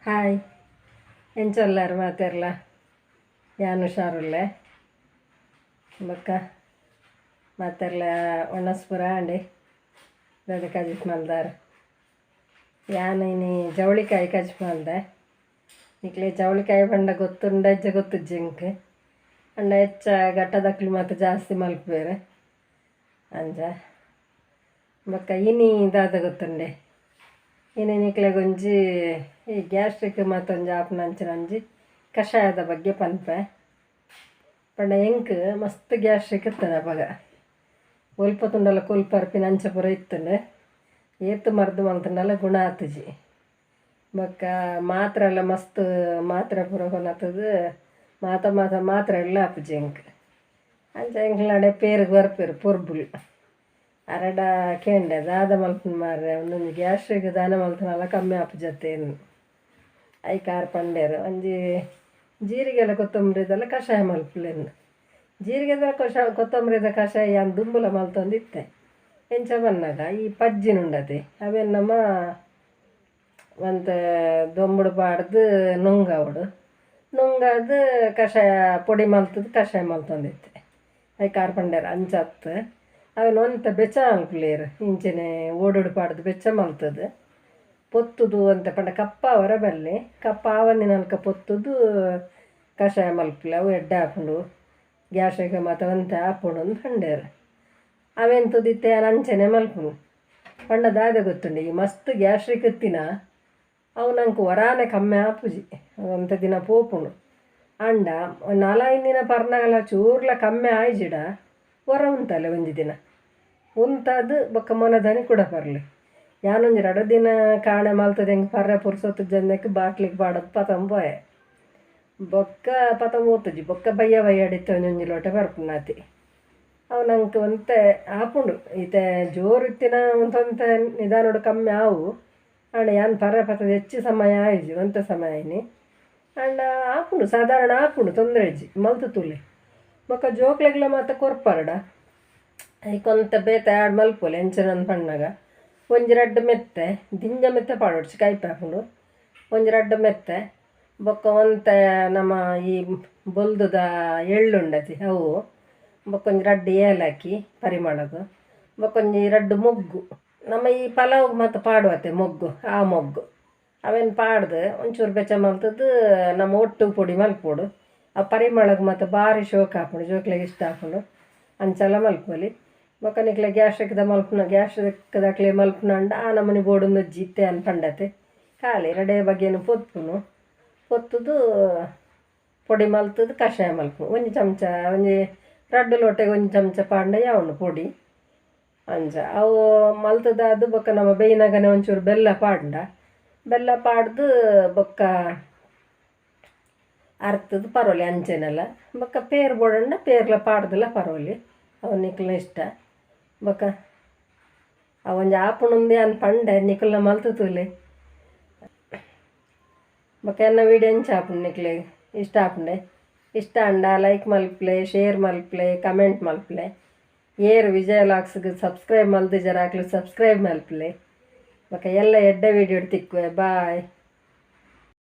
Hi ಎಂಚೊಲ್ಲಾರು ಮಾತೆರ್ಲ ಯಾನ್ ಹುಷಾರುಲ್ಲೆ ಬೊಕ್ಕ ಮಾತೆರ್ಲ ಒಣಸ್ ಪೂರ ಆಂಡ್ ದಾದ ಕಜಿಪು ಮಲ್ದಾರ್ ಯಾನ್ ಇನಿ ಜವಳಿಕಾಯಿ ಕಜಿಪು ಮಲ್ದೆ. ನಿಕ್ಲೆ ಜವಳಿಕಾಯಿ ಪಂಡ ಗೊತ್ತುಂಡ ಇಜ್ಜ ಗೊತ್ತುಜ್ಜಿ ಎಂಕ್ ಪಂಡ ಹೆಚ್ಚ ಘಟ್ಟದಕ್ಲು ಮಾತ ಜಾಸ್ತಿ ಮಲ್ಪುವೆರ್ ಅಂಚ. ಬೊಕ್ಕ ಇನಿ ದಾದ ಗೊತ್ತುಂಡೆ ಇನಿ ನಿಕ್ಲೆಗೊಂಜಿ ಈ ಗ್ಯಾಸ್ಟ್ರಿಕ್ ಮಾತ ಒಂಜಿ ಆಪುನಂಚಿನ ಒಂಜಿ ಕಷಾಯದ ಬಗ್ಗೆ ಪನ್ಪೆ. ಪಂಡ ಎಂಕ್ ಮಸ್ತ್ ಗ್ಯಾಸ್ಟ್ರಿಕ್ ಇತ್ತುಂಡು ಅಪಗ ಒಲ್ಪ ತೂಂಡಲ ಕೊಲ್ಪ್ ಪರ್ಪಿನ ಅಂಚ ಪೂರ ಇತ್ತುಂಡು. ಏತ್ ಮರ್ದ್ ಮಲ್ತುಂಡಲ ಗುಣ ಆತುಜಿ. ಬೊಕ್ಕ ಮಾತ್ರೆ ಎಲ್ಲ ಮಸ್ತ್ ಮಾತ್ರೆ ಪೂರ ಕೊನತ್ತದು ಮಾತ ಮಾತ ಮಾತ್ರೆ ಎಲ್ಲ ಆಪುಜಿ ಎಂಕ್. ಅಂಚ ಎಂಕ್ಲಡೆ ಪೇರ್ಗ್ ಬರ್ಪೆರ್ ಪೊರ್ಬುಲು ಅರೆಡ ಕೇಂಡೆ ದಾದ ಮಲ್ಪುನು ಮಾರ್ರೆ ಉಂದೊಂಜಿ ಗ್ಯಾಸ್ಟ್ರಿಕ್ ದಾನೆ ಮಲ್ತುಂಡಲ ಕಮ್ಮಿ ಆಪುಜತ್ತೇಂದ್. ಐಕ್ ಆರ್ ಪಂಡೆರ್ ಒಂಜಿ ಜೀರಿಗೆಲ ಕೊತ್ತಂಬರಿದೆಲ್ಲ ಕಷಾಯ ಮಲ್ಪುಲೆಂದ್. ಜೀರಿಗೆದ ಕೊತ್ತಂಬರಿದ ಕಷಾಯ ಯಾನ್ ದುಂಬುಲ ಮಲ್ತೊಂದಿತ್ತೆ. ಎಂಚ ಪನ್ನಗ ಈ ಪಜ್ಜಿನ್ ಉಂಡತೆ ಅವೆನ್ ನಮ ಒಂತೆ ದೊಂಬುಡು ಪಾಡ್ದು ನುಂಗವೊಡು, ನುಂಗಾದ್ ಕಷಾಯ ಪೊಡಿ ಮಲ್ತುದು ಕಷಾಯ ಮಲ್ತೊಂದಿತ್ತೆ. ಐಕ್ ಆರ್ ಪಂಡೆರ್ ಅಂಚ ಅತ್ತ್ ಅವೆನ್ ಒಂತೆ ಬೆಚ್ಚ ಮಲ್ಪುಲೇರ್ ಇಂಚೆನೆ ಓಡುಡು ಪಾಡ್ದು ಬೆಚ್ಚ ಮಲ್ತುದು ಪೊತ್ತುದು ಒಂತೆ ಪಂಡ ಕಪ್ಪಾವರ ಬಲ್ಲಿ ಕಪ್ಪ ಆವಂದಿನಲ್ಕ ಪೊತ್ತುದು ಕಷಾಯ ಮಲ್ಪುಲೆ ಅವು ಎಡ್ಡೆ ಆಪುಂಡು ಗ್ಯಾಸ್ಟ್ರಿಕ್ ಮಾತ ಒಂತೆ ಆಪುಂಡು ಅಂದ್ ಪಂಡೆರ್. ಅವೆನ್ ತೂದಿತ್ತೆ ಯಾನ್ ಅಂಚನೆ ಮಲ್ಪುನು. ಪಂಡ ದಾದ ಗೊತ್ತುಂಡು ಈ ಮಸ್ತ್ ಗ್ಯಾಸ್ಟ್ರಿಕ್ ಇತ್ತಿನ ಅವು ನಂಕ್ ಒರಾನೆ ಕಮ್ಮಿ ಆಪುಜಿ ಒಂತೆ ದಿನ ಪೋಪುಂಡು. ಆಂಡ ನಾಲೈದು ದಿನ ಪರ್ನಗಲ ಚೂರ್ಲ ಕಮ್ಮಿ ಆಯಿಜಿಡ ಒರ ಉಂತಲೆ ಒಂಜಿ ದಿನ ಉಂತಾದ್ ಬೊಕ್ಕ ಮೊನದಾನಿ ಕುಡ ಪರ್ಲೆ. ಯಾನೊಂಜಿ ರಡ್ಡ್ ದಿನ ಕಾಣೆ ಮಲ್ತುದು ಎಂಕ್ ಪರ್ರೆ ಪುರ್ಸೊತ್ತು ಇಜ್ಜಂದೆಕ್ ಬಾಟ್ಲಿಗ್ ಪಾಡೊಂದು ಪತೊಂದು ಪೋಯೆ. ಬೊಕ್ಕ ಪತೊಂದು ಪೋತುಜಿ ಬೊಕ್ಕ ಬಯ್ಯ ಬಯ್ಯಡಿತ್ತೆ ಒಂಜೊಂಜಿ ಲೋಟೆ ಪರ್ಪುನಾತೆ. ಅವು ನಂಕ್ ಒಂತೆ ಆಪುಂಡು ಇತ್ತೆ ಜೋರು ಇತ್ತಿನ ಒಂತೊಂತೆ ನಿಧಾನೊಡು ಕಮ್ಮಿ ಆವು. ಆಂಡ ಯಾನ್ ಪರ್ರೆ ಪತೊಂದು ಹೆಚ್ಚು ಸಮಯ ಆಯಿಜಿ ಒಂತೆ ಸಮಯ ಆಯಿನಿ. ಆಂಡ ಆಪುಂಡು ಸಾಧಾರಣ ಆಪುಂಡು ತೊಂದರೆ ಇಜ್ಜಿ ಮಲ್ತ್ ತೂಲೆ. ಬೊಕ್ಕ ಜೋಕ್ಲೆಗ್ಲ ಮಾತ ಕೊರ್ಪರಡ ಐಕ್ ಒಂತೆ ಬೇತೆ ಆ್ಯಡ್ ಮಲ್ಪೊಲಿ ಎಂಚನಂದ್ ಪನ್ನಗ ಒಂಜಿ ರಡ್ಡ್ ಮೆತ್ತೆ ದಿಂಜ ಮೆತ್ತೆ ಪಾಡೊಡ್ಚಿ ಕೈಪೆ ಆಪುಂಡು. ಒಂಜಿ ರಡ್ಡ್ ಮೆತ್ತೆ ಬೊಕ್ಕ ಒಂತೆ ನಮ್ಮ ಈ ಬೊಲ್ದುದ ಎಳ್ಳುಂಡತಿ ಅವು ಬೊಕ್ಕ ಒಂಜಿ ರಡ್ಡ್ ಏಲಕ್ಕಿ ಪರಿಮಳಗ್ ಬೊಕ್ಕ ಒಂಜಿ ರಡ್ಡ್ ಮೊಗ್ಗು ನಮ್ಮ ಈ ಪಲಾವ್ಗೆ ಮಾತ ಪಾಡುವತ್ತೆ ಮೊಗ್ಗು ಆ ಮೊಗ್ಗು ಅವೆನ್ ಪಾಡ್ದು ಒಂಚೂರು ಬೆಚ್ಚ ಮಲ್ತುದು ನಮ್ಮ ಒಟ್ಟು ಪೊಡಿ ಮಲ್ಪೊಡು. ಆ ಪರಿಮಳಗ್ ಮಾತ ಬಾರಿ ಶೋಕು ಆಪುಂಡು ಜೋಕ್ಲೆಗ್ ಇಷ್ಟ ಆಪುಂಡು ಅಂಚಲ ಮಲ್ಪೊಲಿ. ಬೊಕ್ಕ ನಿಕ್ಲೆ ಗ್ಯಾಸ್ಟ್ರಿಕ್ದ ಮಲ್ಪುನ ಗ್ಯಾಸ್ಟ್ರಿಕ್ದಕ್ಲೆ ಮಲ್ಪುನಂಡ ಆ ನಮೂನಿ ಬೋಡುಂದುಜ್ಜಿ ಇತ್ತೆ ಯಾನ್ ಪಂಡತೆ ಖಾಲಿ ರಡ್ಡೇ ಬಗೆನ್ ಪೊತ್ತುನು ಪೊತ್ತುದು ಪೊಡಿ ಮಲ್ತುದು ಕಷಾಯ ಮಲ್ಪುನು. ಒಂಜಿ ಚಮಚ ಒಂಜಿ ರಡ್ಡ್ ಲೋಟೆಗ್ ಒಂಜಿ ಚಮಚ ಪಾಡ್ಂಡ ಯಾವುಂಡು ಪೊಡಿ. ಅಂಚ ಅವು ಮಲ್ತುದಾದ್ ಬೊಕ್ಕ ನಮ ಬೇಯ್ನಗನೆ ಒಂಚೂರು ಬೆಲ್ಲ ಪಾಡ್ಂಡ ಬೆಲ್ಲ ಪಾಡ್ದು ಬೊಕ್ಕ ಅರ್ತುದು ಪರೊಲಿ ಅಂಚೆನೆಲ. ಬೊಕ್ಕ ಪೇರ್ ಬೋಡಂಡ ಪೇರ್ಲ ಪಾಡ್ದಲ ಪರೊಲಿ ಅವು ನಿಕ್ಲೆನ ಇಷ್ಟ. ಬೊಕ್ಕ ಅವೊಂಜಿ ಆಪುಂಡುಂದು ಯಾನ್ ಪಂಡೆ ನಿಕುಲ್ನ ಮಲ್ತ್ ತೂಲೆ. ಬೊಕ್ಕ ಎನ್ನ ವೀಡಿಯೋ ಎಂಚ ಆಪುಂಡು ನಿಕ್ಲೆಗ್ ಇಷ್ಟ ಆಪುಂಡೆ ಇಷ್ಟ ಆಂಡ ಲೈಕ್ ಮಲ್ಪುಲೆ ಶೇರ್ ಮಲ್ಪುಲೆ ಕಮೆಂಟ್ ಮಲ್ಪುಲೆ. ಏರ್ ವಿಜಯ ವ್ಲಾಗ್ಸ್ಗ್ ಸಬ್ಸ್ಕ್ರೈಬ್ ಮಲ್ದಿಜರ ಅಕ್ಲು ಸಬ್ಸ್ಕ್ರೈಬ್ ಮಲ್ಪುಲೆ. ಬೊಕ್ಕ ಎಲ್ಲ ಎಡ್ಡೆ ವೀಡಿಯೋಡ್ ತಿಕ್ಕುವೆ ಬಾಯ್.